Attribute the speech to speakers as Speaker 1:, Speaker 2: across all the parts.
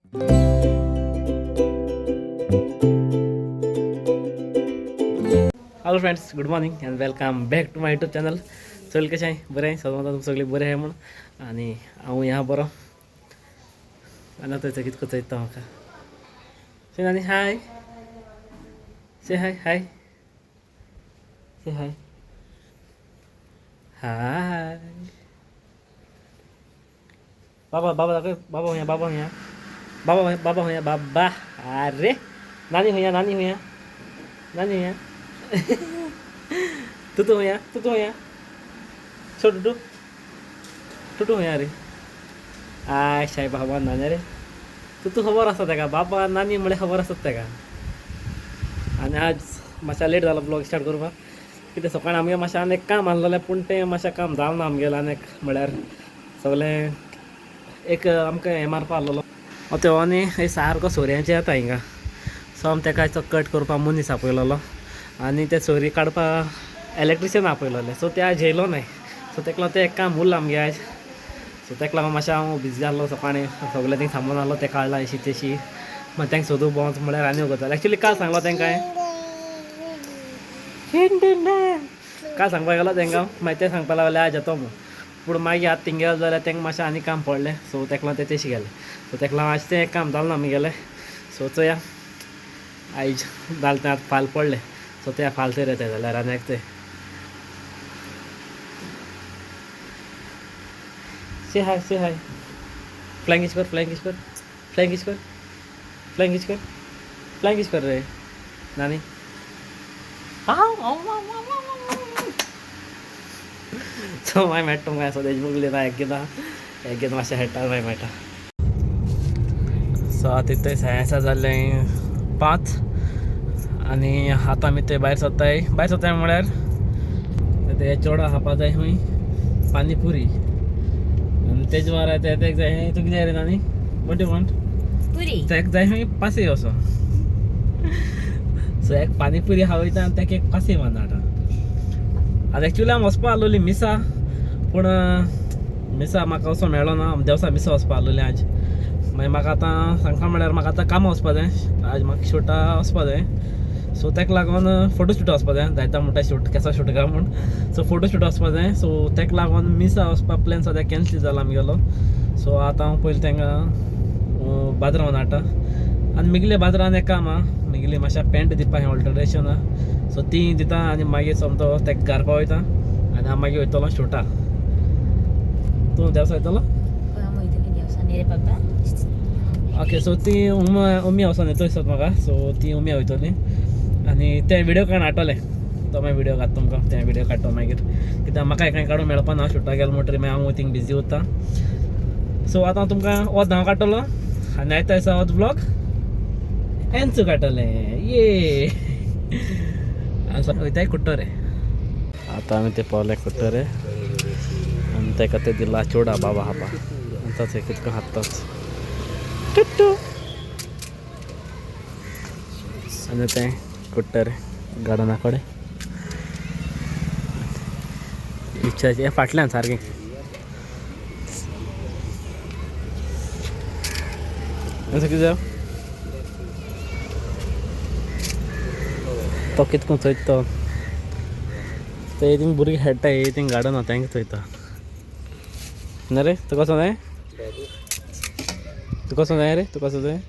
Speaker 1: Hello friends, good morning and welcome back to my YouTube channel. चल कशें बरें सदां तुमी सगळीं बरें आहाय म्हूण आनी हांव ह्या बरो आनी आतां थंय कितें चोयता म्हाका. से नानी हाय, से हाय हाय, से हाय हाय. बाबा बाबा दाखय, बाबा हुया, बाबा हुया, बाबा बाबा हुया, बाबा. अरे नानी हुया, नानी हुया, नानी हुया. तुतू हुया, तुतू हुया, सो टुटू टुटू हुया रे. I साहेब बाबा नानी रे, तुतू खबर आसा ताका, बाबा नानी म्हळ्यार खबर आसता ताका. आनी आज मातशें लेट जालो ब्लॉग स्टार्ट करपाक, कितें सकाळीं आमगे मातशें आनी एक काम आसलेलें, पूण तें मातशें काम जालें ना आमगेलें. आनी एक म्हळ्यार सगळें एक आमकां हें मारपा आसलेलो तो आनी सारको सोऱ्यांचें येता हिंगा. सो आमी तेका कट करपाक मनीस आपयलेलो आनी ते सोरी काडपाक इलेक्ट्रिशियन आपयलेले. सो ते आज येयलो न्हय, सो तेका लागून तें एक काम उरलां आमगे आयज. सो तेका लागून मातशें हांव बिजी जाल्लो सकाळीं, सगळें थिंग सामान आहलो तें काडलां अशी तशी. मागीर तांकां सोदूं भोंवच म्हळ्यार आनी वगत. एक्चुली काल सांगलो तांकां हांवें, काल सांगपाक गेलो तांकां, मागीर ते सांगपाक लागले आज येतो म्हूण. पूण मागीर आतां थिंग गेलो जाल्यार तांकां मातशें आनी काम पडलें, सो तेका लागून ते तेशी गेले. सो तेका लागून आज तें काम जालें ना आमगेलें. सो चोया आयज जालें तें, आतां फाल पडलें. सो ते फाल तर येता जाल्यार आनी एक ते से हाय, से हाय, फ्लाइंग किस कर, फ्लाइंग किस कर, फ्लाइंग किस कर, फ्लाइंग किस कर, फ्लाइंग किस कर रे नानी. सो मागीर मेळटा तुमकां. सो तेजे बगले एक घेता, एक घेता मातशें खेळटा, मागीर मेळटा. सो आतां इतलें सायन्सा जालें 5 आनी आतां आमी ते भायर सरताय. भायर सरताय म्हळ्यार ते चेडो खावपा जाय खंय पानीपुरी, आनी तेजे वारा ते तेक जाय. तुका कितें रे नानी, what you want?
Speaker 2: Puri.
Speaker 1: तेक जाय खंय पासय वचो. सो एक पानीपुरी खावयता वयता आनी तेका एक पासय मारना. आतां एक्चुली आमी वचपा आसलोली मिसा, पूण मिसा म्हाका वचो मेळ्ळो ना. आमी देवसा मिसा वचपा आसलोली आज. मागीर म्हाका आतां सांगता म्हळ्यार म्हाका आतां कामां वचपा जाय आज, म्हाका शूटा वचपा जाय. सो तेका लागून फोटो शूट वचपा जाय, जायता म्हणटा शूट केसो शूट काय म्हूण. सो फोटो शूट वचपा जाय, सो तेका लागून मिसा वचपा प्लॅन सद्या कॅन्सल जाला आमगेलो. सो आतां हांव पयलीं तांकां बाजारान हाडटा आनी मिगले बाजारान एक काम आहा, मिगली मातशें पॅन्ट दिवपा हें ऑल्टरेशन आहा. सो ती दिता आनी मागीर सोमतो तेका घालपा वयता आनी हांव मागीर वयतलो शूटा. तूं देवसा वयतलो?
Speaker 2: बाबा.
Speaker 1: ओके, सो ती उमा उमिया वचोन येतो दिसता म्हाका. सो ती उमिया वयतली आनी ते व्हिडियो काडून हाडटले. तो मागीर व्हिडियो घात तुमकां, ते व्हिडियो काडटा मागीर, कित्याक म्हाका कांय काडूंक मेळपा ना शूटाक गेलो म्हणटरीर मागीर हांव थिंग बिजी उरता. सो आतां तुमकां वत हांव काडटलो आनी आयता दिसा वत ब्लॉग एन्सू काडटलें. ये वयताय कुट्टोरे. आतां आमी ते पावले कुट्टोरे आनी तेका ते दिला चोडा बाबा हापा आनी ताचें कितको हाताच टुट्टू. आनी तें कुट्टरे गार्डना कडेन बिचाचे फाटल्यान सारकें. असो कितें तो कितको चोयता तो ते थिंग भुरगीं खेळटा थिंग गार्डन आहा तांकां चोयता ना रे. तुका कसो जाय, तुका कसो जाय रे, तुका कसो जाय,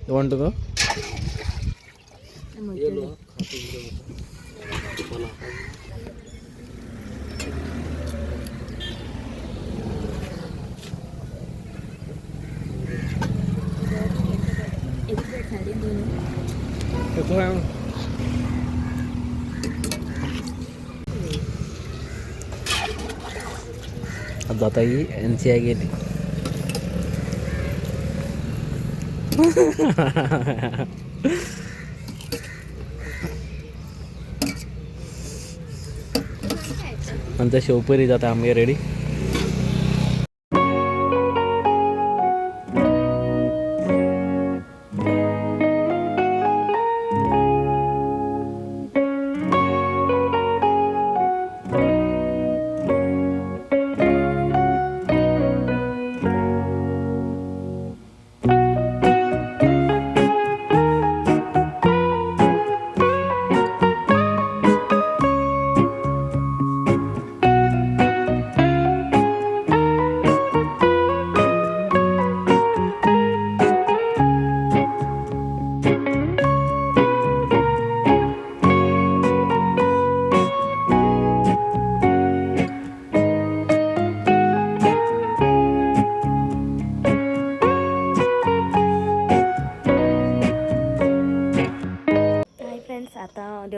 Speaker 1: you want to go? आता ही एन सी I गेली. नंतर शेवपुरी जाता आमगे रेडी.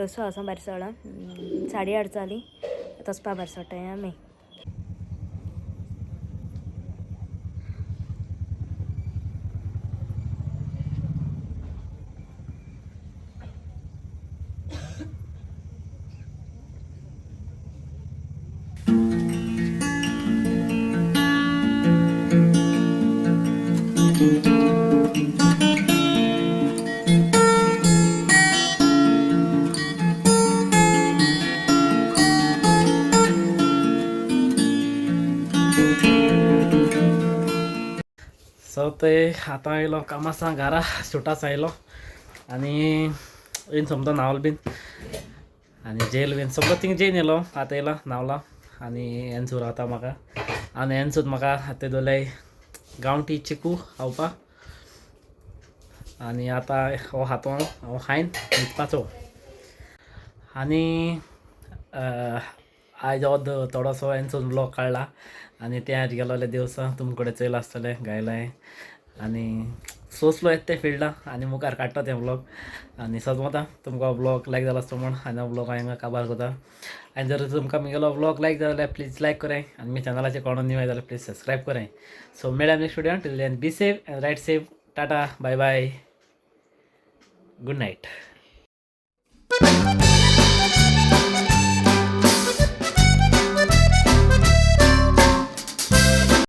Speaker 3: देवसो वचों बारसोळा 8:30 जाली, वचपा बारसोटाय आमी.
Speaker 1: सो ते आतां येयलो कामासां घरा शुटास आयलो आनी येवन समतो न्हांवल बीन आनी जेल बीन समतो थिंग जेन येयलो. आतां येयलो न्हांवला आनी एन्सूर रावता म्हाका आनी एन्सूर म्हाका आतां दवरल्याय गांवठी चिकू खावपा. आनी आतां हो खातो हांव खायन न्हिदपाचो. आनी आयज हो थोडोसो एन्सून ब्लॉग काडला आनी ते आज गेलोले देवसा तुमकडे चोयला आसतलें गायलां आनी सोंसलो येता ते फिल्डा आनी मुखार काडटा तें ब्लॉग. आनी सजमता तुमकां ब्लॉग लायक जाला आसतो म्हण. आनी हो ब्लॉग हांवें हांगा काबार करता. आनी जर तुमकां म्हगेलो ब्लॉग लायक जाला जाल्यार प्लीज लायक कराय आनी म्हज्या चॅनलाचेर कोण न्यू जाल्यार प्लीज सबस्क्रायब कराय. सो मेळया next video. Till then be safe and ride safe. Tata, bye bye, good night.